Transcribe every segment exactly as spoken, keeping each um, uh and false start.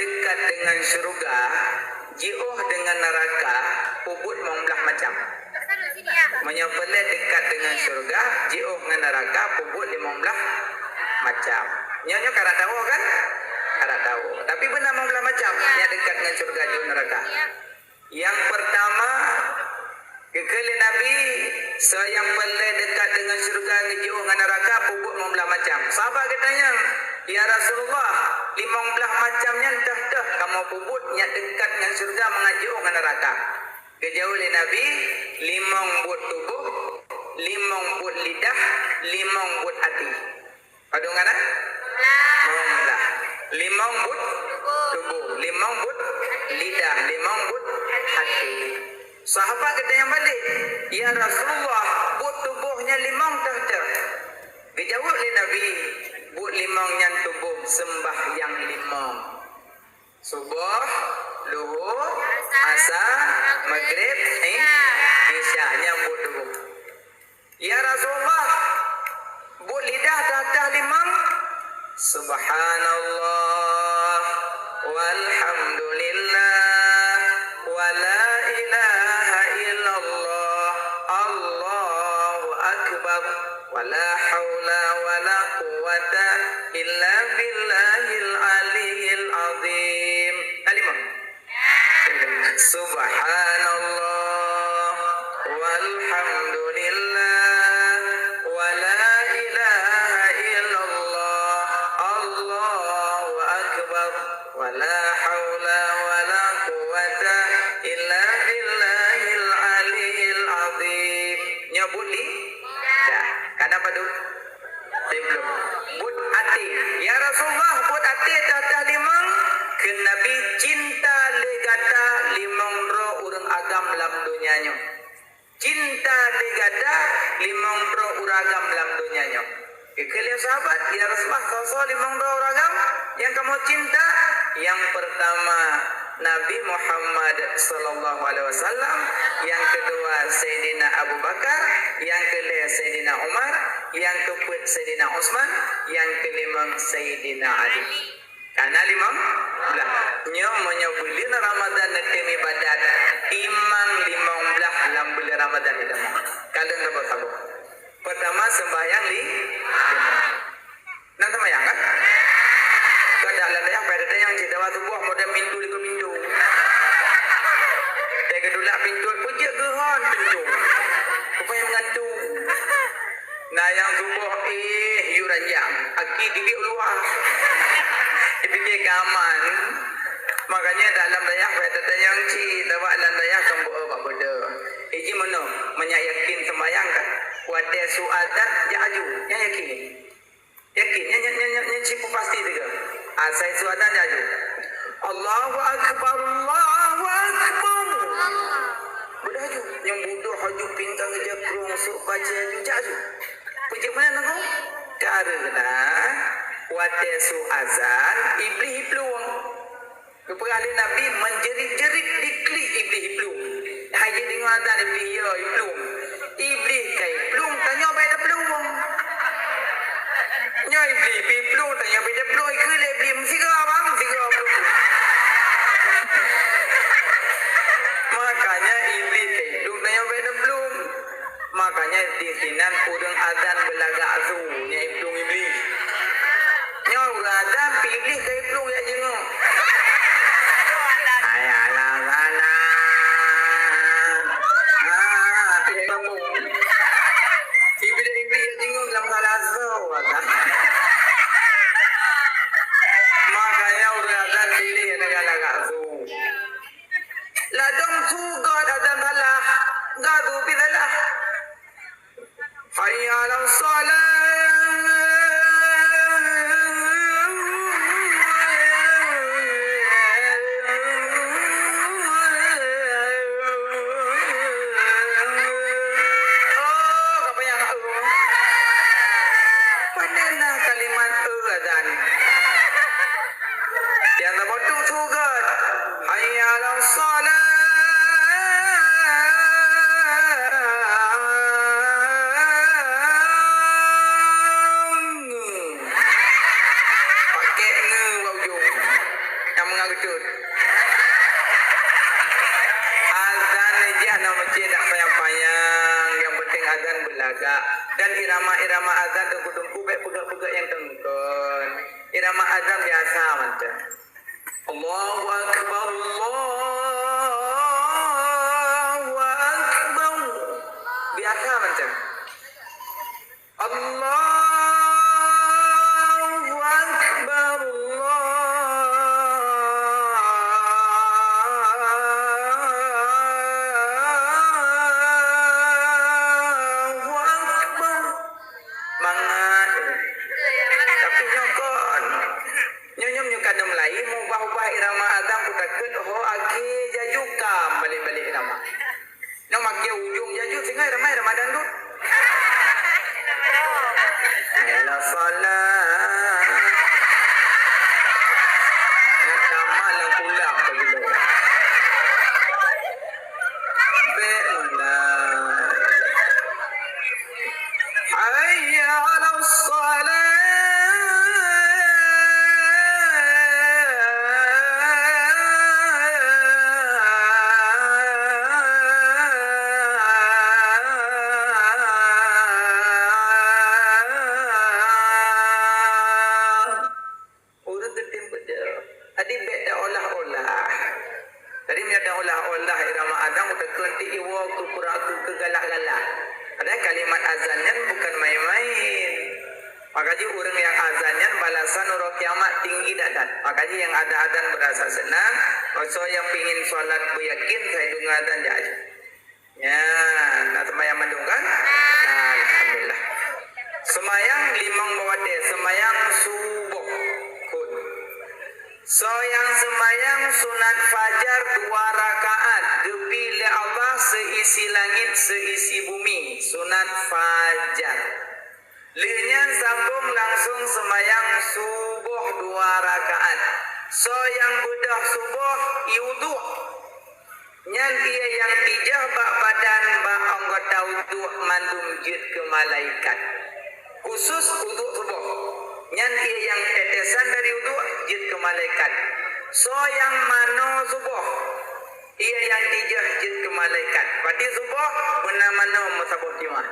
dekat dengan syurga, jiôh dengan neraka, peubuet limong blaih macam. Meunyoe peureulèe dekat dengan syurga, jiôh ngon neraka, peubuet limong blaih macam. Nyoe, nyoe ka rab tawoe kan? Ka rab tawoe. Tapi beuna limong blaih macam nyang dekat dengan syurga, jiôh neraka. Nyang peurtama, geukheun lé Nabi, soe nyang peureulèe dekat dengan syurga ngon jiôh ngon neraka peubuet limong blaih macam. Sahabat geutanyong, "Ya Rasulullah, limong blaih macam nyan toh-toh kamoe peubuet nyang dekat ngon syurga mangat jiôh ngon neraka?" Geujaweueb lé Nabi, "Limong buet tuboh, limong buet lidah, limong buet até." Padum ganan? Limong blaih. Limong buet tuboh, limong buet lidah, limong buet até. Sahabat geutanyong balik, "Ya Rasulullah, buet tuboh nyan limong toh-toh?" Geujaweueb lé Nabi, "Buet limong nyan tuboh seumbahyang limong. Suboh, Luhô, Asa, Magrib, I-, Isya, nyan buet tuboh." "Ya Rasulullah, buet lidah toh-toh limong?" "Subhanallah, walhamdulillah, wa la ilaha illallah, Allahu akbar, wa la haula wa la quwwata illa billahil aliyyil azim." Nah, limong. Subhanallah, walhamdulillah, wa la ilaha illallah, Allahu akbar, wa la haula wa la quwwata illa billahil aliyyil azim. Nyoe buet li-, dah. Kana padum? Siplôh. Buet até. "Ya Rasulullah, buet até toh-toh limong?" Kheun Nabi, "Cinta lé gata limong droe ureueng agam lam donya nyoe." Cinta lé gata limong droe ureueng agam lam donya nyoe. Geukheun lé sahabat, "Ya Rasulullah, soe-soe limong droe ureueng agam nyang kamoe cinta?" "Nyang peurtama, Nabi Muhammad sallallahu alaihi wasallam, nyang keudua Saidina Abu Bakar, nyang keulhèe Saidina Umar, nyang keupeuet Saidina Utsman, nyang keulimong Saidina Ali." Kana limong blaih. Nyoe meunyoe buleuen Ramadhan neutem ibadat, timang limong blaih lam buleuen Ramadhan itamong. Ka lheueh saboh-saboh. Peurtama, seumbahyang li-, limong. Nan seumbahyang kan? Kadang lam dayah, pada datang nyang cit dawa tuboh model pintu likot pintu. Teuka tulak pintu, peujeuet geuhon pintu. Rupanya meugantung. Nah, nyang tuboh, eh, yue ranjang. Aki dibiek luwa. Dipike ka aman. Makanya dalam dayah, pada datang nyang cit dawa lam dayah, kan beu bak bodoh. Iji meunoe, meunyak yakin seumbahyang kan? Watèe su azan, jak aju. Nyan yakin. Yakin, nyan, nyan, nyan, nyan, nyan cit pasti teuga. Asai su azan jak aju. Allahu Akbar, Allahu Akbar. Beudah aju. Nyang budoh aju pinggang ija krong sôk baca aju jak aju. Peujeuet meunan aku? Karena watèe su azan, Iblih iplueng. Geupeugah lé Nabi, "Meujerit-jerit diklik Iblih iplueng." Hai jeuet deungoe azan Iblih, yo, iplueng. Iblih ka iplueng, tanyoe bèk taplueng. Nyoe Iblih pih iplueng, tanyoe bèk taplueng, ikheun lé Iblih, "Meusigoe, Bang, meusigoe plueng." Makanya Iblih ka iplueng, tanyoe bèk taplueng. Makanya di sinan ureueng azan beulagak su, nyan iplueng Iblih. Nyoe ureueng azan, pih Iblih ka iplueng jak jingoe. Hai alah salah. Ah, pih kamu. Iblih, Iblih jak jingoe lam salah su, azan. Makanya ureueng azan piléh lagak-lagak su. Ladôm su göt azan salah, göt su pih salah. Hayya 'alas shalah. Oh, ka payah, pane na kalimat eu azan. Nyang saboh tu su göt. Hayya 'alas shalah. Pakai nge bak ujong. Nyang Nggak betul. Azan jih hana meusti dak panyang-panyang, yang penting azan beulagak. Dan irama-irama azan teungku-teungku bèk peugah-peugah nyang teungkon. Irama azan biasa mantong. Allahu Akbar, Allahu Akbar. Biasa mantong. Allahu Akbar, Allahu Akbar. Mangat. Tapi nyoe kon. Nyoe, nyoe, nyoe ka neumeulayi, meuubah-ubah irama azan, kutakot ho akhé jaju ka balik-balik irama. Nyoe makai ujong jaju singoh ramai Ramadan tu. Ayolah salat. Nyoe tamat lam kulam pagi tu. Bèk meunan. Hayya 'alas shalah. Ureueng geutem beudôh. Jadi bèk taolah-olah. Jadi meunyoe taolah-olah irama azan, utakon ti iwoe keu pura keu keugalak-galak. Padahai kalimat azan nyan bukan main-main. Maka jih ureueng nyang azan nyan balasan uroe kiamat tinggi that-that. Maka jih nyang ada azan beurasa seunang, soe nyang pingin salat beuyakin, sai deungoe azan jak. Ya, na seumayang mandum kan? Nah, alhamdulillah. Seumayang limong bak watèe, seumayang suboh. Kheun. Soe nyang seumayang sunat fajar dua rakaat, geubri lé Allah seisi langit, seisi bumi, sunat fajar. Lheueh nyan sambông langsông seumayang suboh dua rakaat. Soe nyang beudôh suboh, iwudhu. Nyan ié nyang tijôh bak badan, bak anggota udhu mandum jeuet keu malaikat. Khusus udhu suboh. Nyan ié nyang tetesan dari udhu jeuet keu malaikat. Soe nyang manoe suboh, ié nyang tijôh jeuet keu malaikat. Berarti suboh beuna manoe meusaboh timah.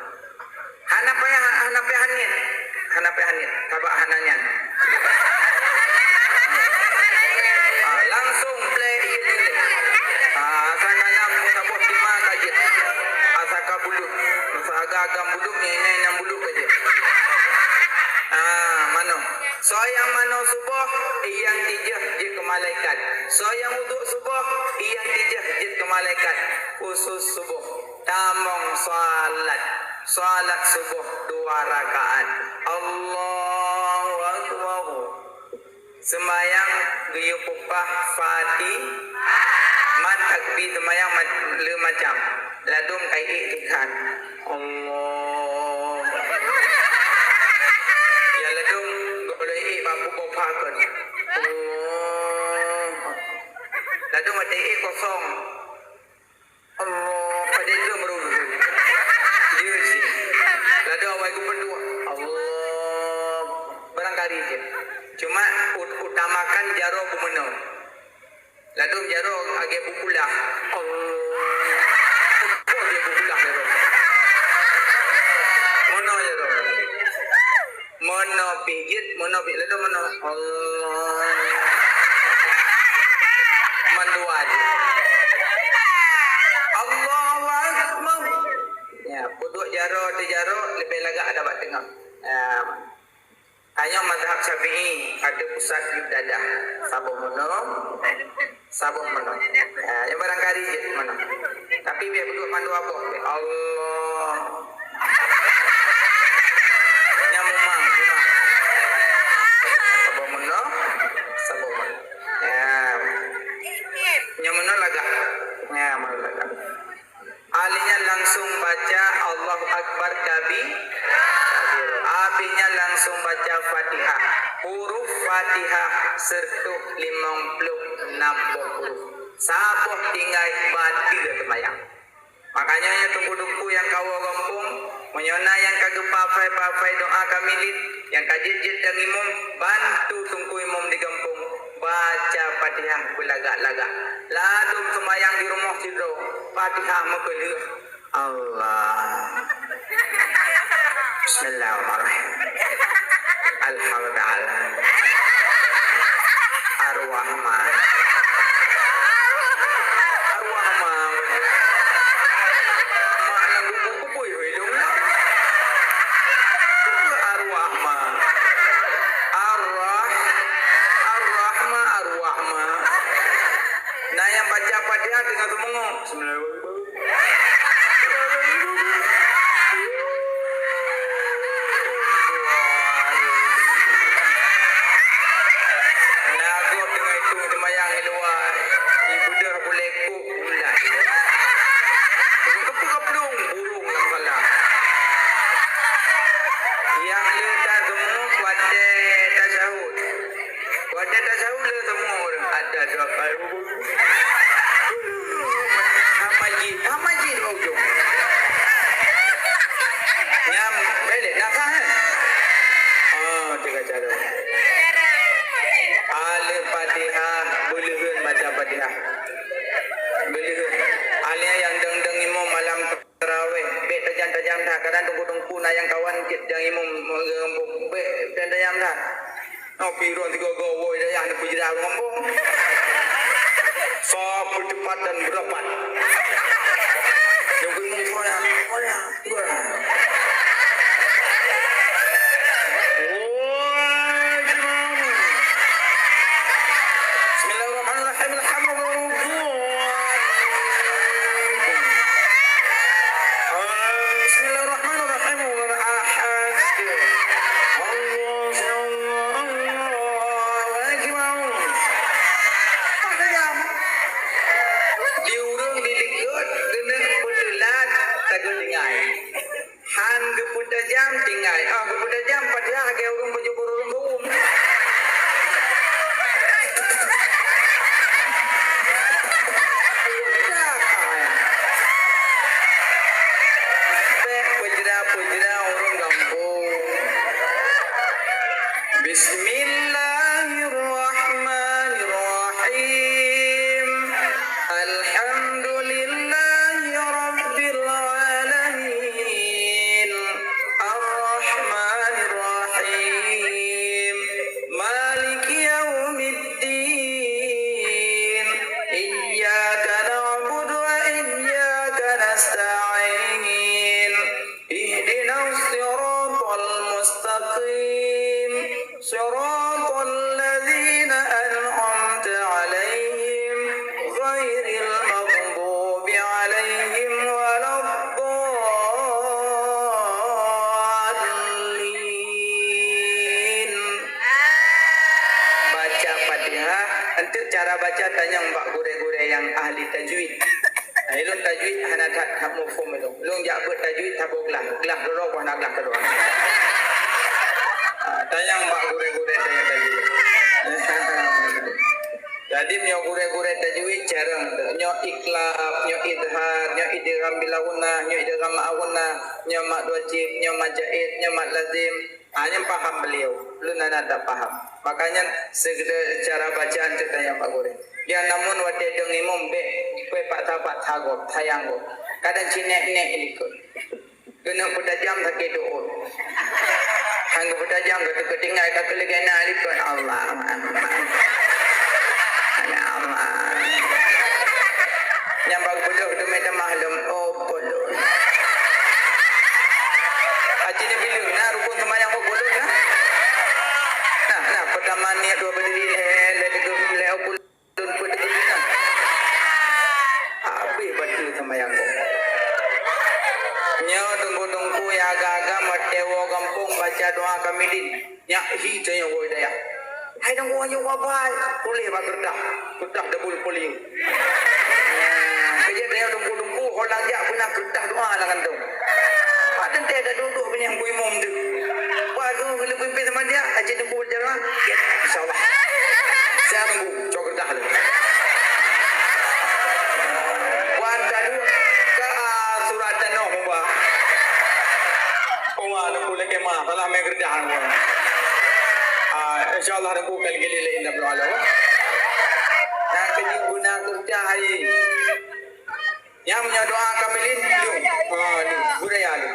Hana payah, hana payah hanyét. Hana payah hanyét. Sabab hana nyan. Ah, langsông plek ié nyan. Ah, asai ka na meusaboh timah ka jeuet. Asai ka bulut. Masa agam-agam bulut, nyan, nyan, nyan bulut ka jeuet. Ah, manoe. Soe nyang manoe suboh, ié nyang tijôh jeuet keu malaikat. Soe nyang udhu suboh, ié nyang tijôh jeuet keu malaikat. Khusus suboh. Tamong salat. Salat suboh dua rakaat. Allahu Akbar. Seumayang geuyue peupah Fati-, mat takbir seumayang ma-, lheueh macam. Ladôm ka iék sikat. Allah. Ya ladôm, gohlom iék bak peupah kon. Allah. Ladôm watèe iék kosong. Allah, padahai itu meureudu. Dia je. Ladôm awai geupeudua. Allah. Barangkali je. Cuma ut-, utamakan jaroe beumeunoe. Ladôm jaroe agak beukulah. Allah. Kok dia beukulah jaroe? Meunoe jaroe? Meunoe pih jeuet, meunoe pih ladôm meunoe. Allah. Mandua jeuet. Allahu Akbar. Ya, peuduek jaroe, teujaroe, leubeh lagak ada bak teungoh. Ya. Tanyoe mazhab Syafi'i, ada pusat di dadah. Saboh meunoe. Saboh meunoe. Ya, nyang barangkali jeuet meunoe. Tapi biar beudôk mandua boh. Allah. Nyang mumang, mumang. Saboh meunoe, saboh meunoe. Ya. Nyang meunoe lagak. Ya, meunoe lagak. Alheuh nyan langsung baca Allahu Akbar kabi-, kabira. Abéh nyan langsung baca Fatihah. Huruf Fatihah sireutoh limong ploh nam boh huruf. Saboh tinggai bateue seumayang. Makanya nyoe teungku-teungku nyang kawoe gampông, meunyoe na nyang ka geupafai-pafai doa kamilit, nyang ka jeuet-jeuet dan imum, bantu teungku imum di gampông baca Fatihah. lagak. Ladôm seumayang di rumoh sidroe, Fatihah meukeuleuh. Allah. Bismillahirrahmanirrahim. Alhamdulillah. Ar-Rahman. Ar-Rahman. Mak nang gubuk-gubuk, weh, dong lah. Ar-Rahman. Ar-Rah-, Ar-Rahman, Ar-Rahman. Nah, nyang baca Fatihah teungoh seumeungoh. Bismillahirrahmanirrahim. Na gob teungoh itong seumayang di luwa, ibeudôh bulèe kôk bulat. Geupeukeuplueng burông lam kala. Nyang le taseumeungoh watèe tasahut. Watèe tasahut le seumeungoh ureueng ada dua kali. Hama jih, hama jih dua ujong. Nyang belek nakah, eh? Oh, tiga cara. Alif Fatihah, beuleuheun baca Fatihah. Beuleuheun. Alif nyang dong-dong imum malam tarawih, bèk tajam-tajam that. Kadang teungku-teungku na nyang kawan cit nyang imum, bèk tajam-tajam that. Oh, piron tiga go, woi, dayah ni peujira gampông. Sa percepatan berapat. Yang bingung saya, saya, saya. Woi, gimana? Bismillahirrahmanirrahim. Alhamdulillah. Bismillahirrahmanirrahim. Allahu Akbar. Di ureueng di likot keuneuk peuteulat sagoe tinggai. Han geupeutajam tinggai. Ah, geupeutajam padahai lagèe ureueng baju ureueng gaum. Bèk peujra-peujra ureueng gampông. Bismillahirrahmanirrahim. Alhamdulillahi rabbil alamin. Arrahmanirrahim. Maliki yaumiddin. Iyyaka na'budu wa iyyaka nasta'in. Ihdinas siratal mustaqim. Siratal ladzina an'amta 'alaihim ghairil maghdubi 'alaihim waladdallin. Baca Fatihah, enteuk cara baca tanyong bak gurèe-gurèe nyang ahli tajwid. Nah, ilôn tajwid hana that, that muphom ilôn. Lôn jak beuet tajwid saboh glah. Glah keudroe, hana glah keudroe. Ah, tanyong bak gurèe-gurèe tanyong tajwid. Jadi, meunyoe gurèe-gurèe tajwid carông, nyoe iqlab, nyoe idhar, nyoe idgham bila ghunnah, nyoe idgham ma'al ghunnah, nyoe mad wajib, nyoe mad jaiz, nyoe mad lazim. Ah, nyan paham beliau, lôn hana that paham. Makanya, sekedar cara bacaan cit tanyong bak gurèe. Nyan namun watèe dong imum bèk, bèk paksa-paksa gob, sayang gob. Kadang cit nèk-nèk likot. Keuneuk peutajam sakét do'ot. Han geupeutajam ka teukeudinggai ka keuleugena likot. Allah. Ya Allah. Nyang bak beudôh teumé tamah lom, oh, bolon. Aci neubileueng na rukon seumayang, oh, bolon na. Nah, nah, peutama niet dua berdiri, lhèe, lhèe, tiga, lhèe, oh, bolon, peuet, tiga, lima. Habéh bateue seumayang, oh. Nyoe teungku-teungku nyang agam-agam watèe woe gampông baca doa kamilin. Nyak hi tanyong woe dayah. Hai teungku, ayo wabai, tuléh bak keureutah. Keureutah dabul polio. Kejak tanyong teungku-teungku, ho lang jak beuna keureutah doa lam kantong. Pat teuntèe taduek-duek binéh Teungku Imum tu. Pat tu geuleupeue pimpén sama dia, aci teungku berjalan. Insyaallah. Saya tunggu, cok keureutah tu. Wan taduek ka surat tanoh ubah. Uma teungku lé kemah, salah mé keureutah. Ah, insyaallah teungku kali-kali lain dah berhala. Nah, kejut Cahai. Nyang meunyoe doa kamilin, lôn. Ha, lôn. Budaya lôn.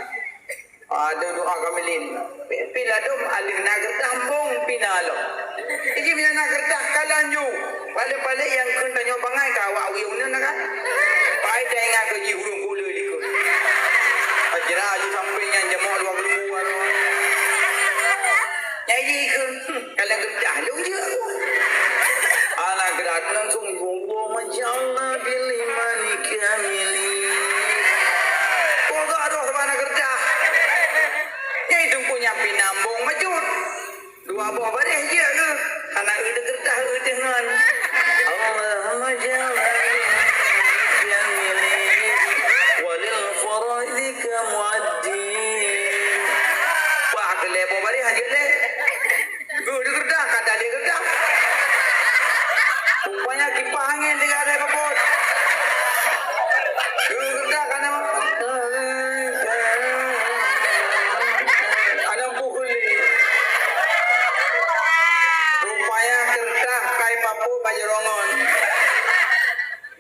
Ada doa kamilin. Pi ladôm aleuh na geudah mbong pina lom. Iji meunyoe na geudah kalan ju. Palék-palék nyang kheun tanyoe bangai ka awak uyông nyan kan. Pai taingat keu jih ureueng pule likot. Ajra ju sampai nyan jamok dua puluh dua. Nyai jih kheun, hmm, kalau geudah lôn jeuet aku. Alah geudah langsung, "Allahumma ja'alna bil imani kamilin." Oh, gak roh sabana geudah. Nyai tungku nyapi nambong macut. Dua boh baréh jeuet keuh. Hana eu geudah eu teuh ngon. Allahumma ja'alna bil imani kamilin. Walil faraidika mu'addin. Wah, keu lhèe boh baréh hana jeuet lé. Geuh di geudah, ka dalé geudah. Rupanya kipah angén tinggai lé kapot. Geuh di geudah, ka na, ka na pukul lé. Rupanya geudah kai papu baju rongon.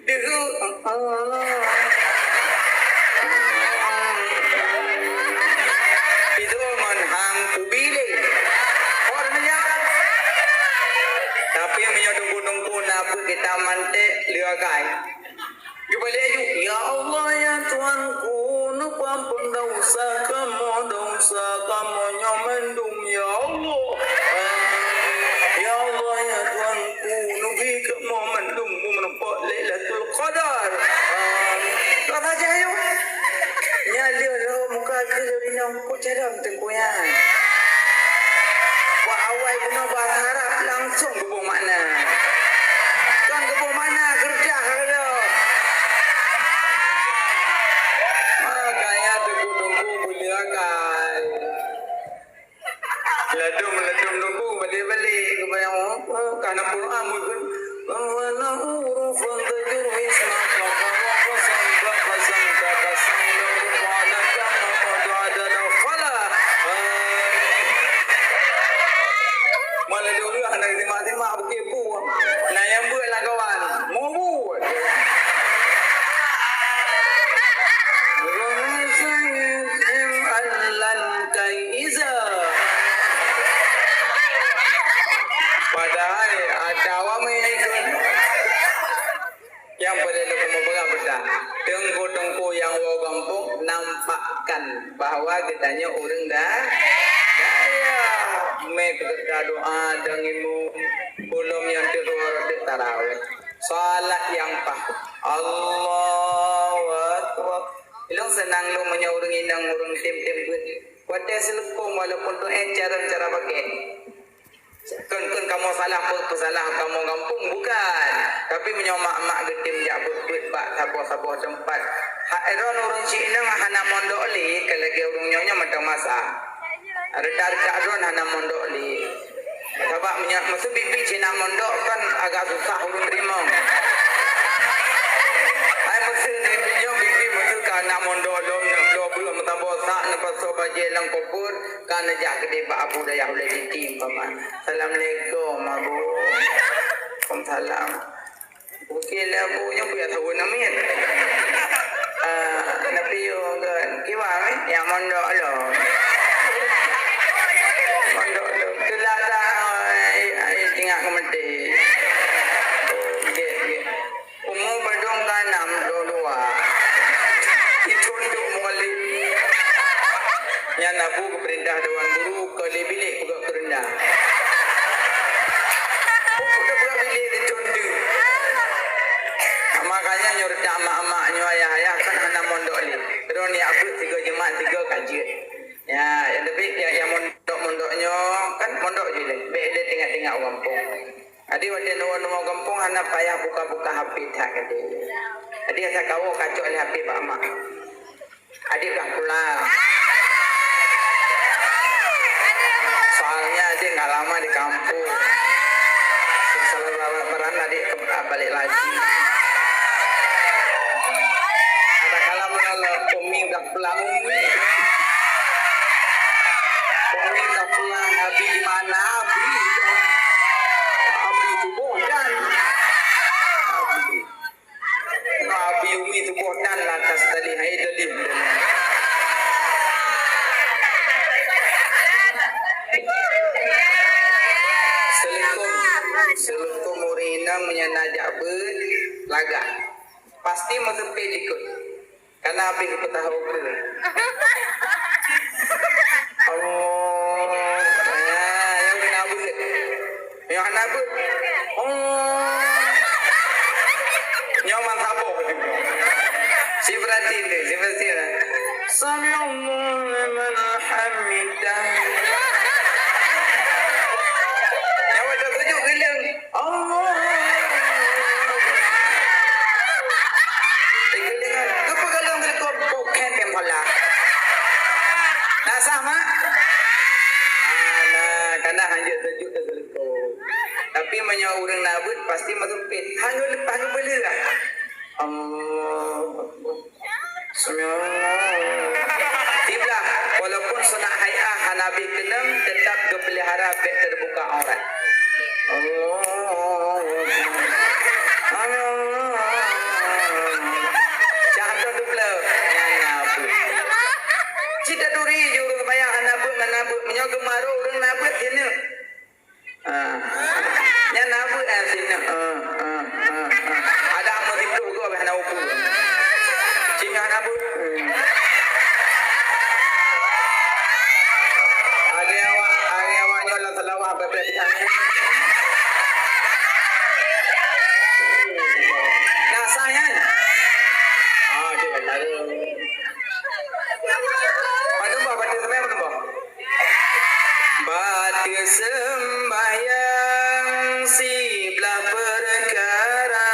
Deuh. Itu ngon hang kubi lé. Orang meunyo. Tapi meunyoe tungku-tungku na peuet kita mantek leukai. Geubalik aju, "Ya Allah, ya Tuhanku, neupeuampon desya kamoe, desya kamoe nyoe mandum, ya Allah. Ya Allah, ya Tuhanku, neubi kamoe mandum meurumpok Lailatul Qadar. Amin." Ka saja, ayo. Nyan lheueh lom muka keu leurinong, kok carông teungku nyan. Bak awai bunoe bak harap langsung geuboh makna. Kon geuboh makna, geudah lom. Makanya teungku-teungku beuleukai. Ladôm, ladôm tunggu balik-balik kepada Allah. Karena Quran pun. Wa lahu urufun tajur isma wa qasam wa qasam ka qasam lagum wa la ta'lamu du'ada fala. Malah dulu anak simak-simak bukit pu. Nah, yang buat lah kawan. Mau buat. Allan kai iza. Padahai ada awak mengikut. Yang perlu kamu pegang pedah. Teungku-teungku nyang woe gampông nampakkan bahwa geutanyoe ureueng da-, daya. Mé peugah doa dan imum. Ulôn nyang teuk dua rot tarawih. Salat nyang paih. Allahu Akbar. Ilong seunang lôn meunyoe ureueng inong, ureueng tem-tem beuet. Watèe seuleumpong walaupun tu, eh, carông cara pakai. Kon-kon kamoe salah, peu-, peusalah kamoe gampông, bukan. Tapi meunyoe mak-mak geutem jak beuet-beuet bak saboh-saboh teumpat. Hak droen ureueng syiek inong hana mondok lé, ka lagèe ureueng nyoe nyoe mantong masa. Reuta-reuta droen hana mondok lé. Sabab meunyoe meusu bibi cina mondok kan agak susah ureueng teurimong. Hai meusu nyoe bibi meusu ka aneuk mondok lom, neuk bloe beuet meusaboh sak, neupasoe bajèe lam koper, ka neujak keudéh bak Abu Dayah Ulèe Siti umpama. Assalamualaikum, Abu. Waalaikumsalam. Oke lah, Abu, nyoe buya tahu namiet. Ah, tapi yo kan, kiban, eh, nyang mondok lo. Mondok lo. Itulah dah, ai, ai, tinggal ke mati. Oke, oke. Umu padum ka nam dua-dua. Itunduk mualif. Nyan Abu geupeurintah dewan guru keu lé bilék peugah keureundah. Umu peugah bilék itunduk. Makanya nyoe reutak mak-mak nyoe ayah-ayah kan hana mondok lé. Droen jak beuet tiga jeumat tiga ka jeuet. Ya, yang tapi ya, yang mondok-mondok nyoe kan mondok je lé. Bèk lé tinggai-tinggai ureueng gampông. Jadi watèe neuwoe-neuwoe gampông hana payah buka-buka H P that keudéh. Jadi asai kawoe kacok lé H P bak mak. Adik udah pulang. Soalnya adik nggak lama di kampung. Setelah lebaran adik ke-, balik lagi. Ada kala menolong Umi udah pulang, Umi. Umi udah pulang, Abi di mana, Abi? Abi tubuh dan Abi. meunyoe na jak beuet lagak, pasti meuseupet jikot. Kana habéh peutahô keu. Allah. Ya, ya, kena beuet. Nyoe hana beuet. Oh. Nyoe man saboh. Si perhati tu, si perhati lah. Sami'allahu liman hamidah. Nyoe baca sujud geuliang. Allah. Geuliang. Keupeue geuliang keu bukan tem salah. Dah sah, mak? Ah, nah, kana hanjeuet sujud dah. Tapi meunyoe ureuëng na beuet, pasti meuseupet. Hana leupah geupeuleueh. Allahu Akbar. Sami'allahu. Siblah, walaupun sunat hai'ah hana bit keunong, tetap geupeulihara bèk teubuka aurat. Allahu Akbar. Allahu Akbar. Cah tu duplek. Nyan na beuet. Cit taturi ju ureuëng seumayang hana beuet, hana beuet. Meunyoe geumaru ureuëng na beuet, keuneuk. Ah. Nyan na beuet, eh, sinoe. Ah, ah, ah, ah. Ada amat itu gua bah na uku. Singa na beuet. Hmm. Agi awak, agi awak nyoe lam salawah bèk-bèk. Nah, sayang. Ah, dia tahu. Mana bah, mana bah? Bak teuk seumbahyang siblah peukara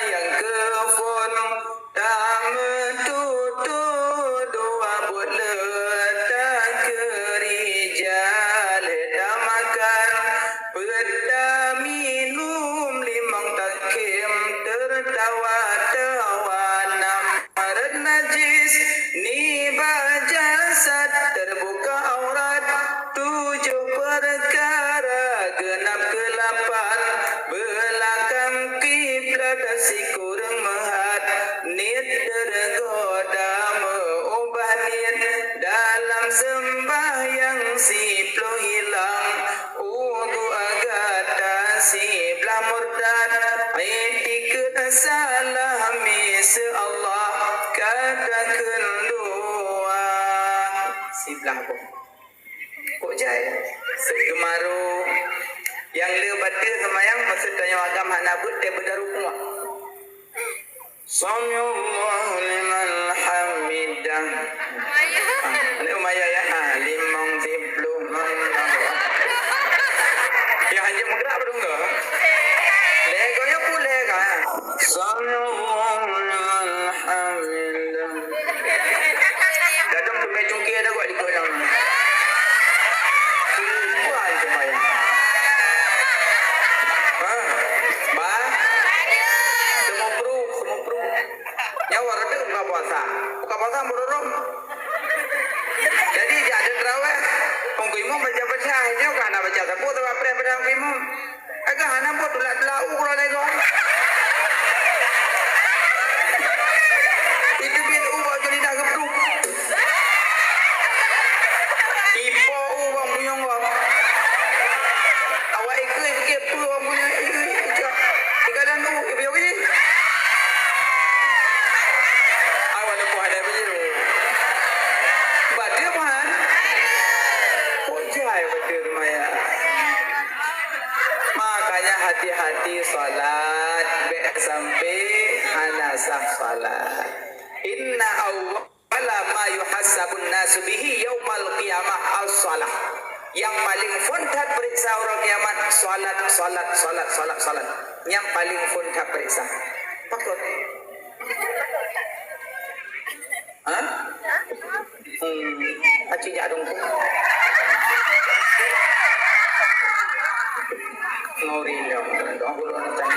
nyang keuphon, tameututoe dua buet leuta keu rijal, tamakan peuet taminum limong takhém, teutawa-tawa nam Rot najis nibak jasad, teubuka aurat tujoh peukara, geunab keulapan beulakang kiblat, sikureueng meuhat niet teugoda, meuubah niet dalam seumbahyang, siploh hilang udhu gata, siblah murtad, itikeuet salah, miseue Allah ka takheun dua. Siblah boh. Kok jai? Seugeumaro nyang le bateue seumayang, maksud tanyoe agam hana beuet, teubeudôh rukuk. Sami'allahu liman hamidah. Ah, ni umaya ya. Ah, limong siploh. Ya, hanya meugerak beudôh enggak? Lego ya puleh kan? Sami'allahu liman hamidah. Datang tu cungkie dah buat di kolam. Bukan seumayang. Ha? Ba? Semua perut, semua perut. Nyawa reda buka puasa. Buka puasa berurung. Jadi, jak ada terawih. Ungku imum baca-baca. Nyoe kan nak baca sapu tu, apa pada ungku imum? Agak hana buat tulak-tulak u keluar dari gua. Itu bin u bak jadi dah gepruk. Ipo u bang punyong gua. Awak ikut ikut pu bang punyong ikut. Tiga dan u, ibu yang ni. Awak lepas ada baju. Baca, Tuhan. Kok jai betul maya. Makanya hati-hati salat, bèk sampai hana sah salat. Inna awwala ma yuhasabun nasu bihi yaumal qiyamah as-salah. Yang paling phôn that periksa uroe kiamat, salat, salat, salat, salat, salat. Yang paling phôn that periksa. Pakon? Ha? Hmm, aci jak dong. Ngori dong. Dong, dong, dong.